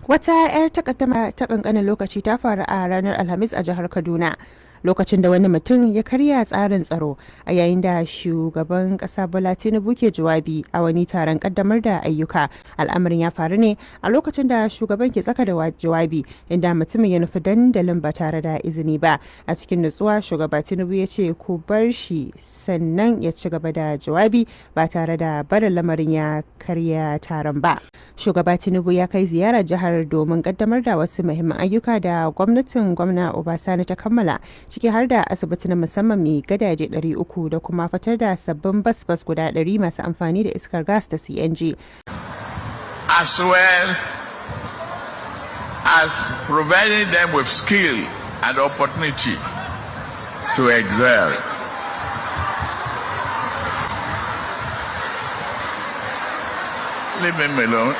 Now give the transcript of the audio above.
Wata 'yar takaddama ta kankanin lokaci ta faru a ranar Alhamis a jihar Kaduna, lokacin da wani mutum ya karya tsarin tsaro a yayin da shugaban kasa Bola Tinubu ke jawabi a wani taron kaddamar da ayyuka. Al'amarin ya faru ne a lokacin da shugaban ke tsaka da jawabi, inda mutumin ya nufi dandalin ba tare da izini ba. A cikin nutsuwa shugaba Tinubu ya ce ku bar shi, sannan ya ci gaba da jawabi ba tare da barin lamarin ya karya taron ba. Shugaba Tinubu ya kai ziyara jihar domin kaddamar da wasu muhimman ayyuka da gwamnatin gwamna Obasani ta kammala, ciki har da asibiti na musamman mai gadaje 300 da kuma fitar da sabbin bas-bas guda 100 masu amfani da iskar gas da CNG. As well as providing them with skill and opportunity to excel. Leave him alone.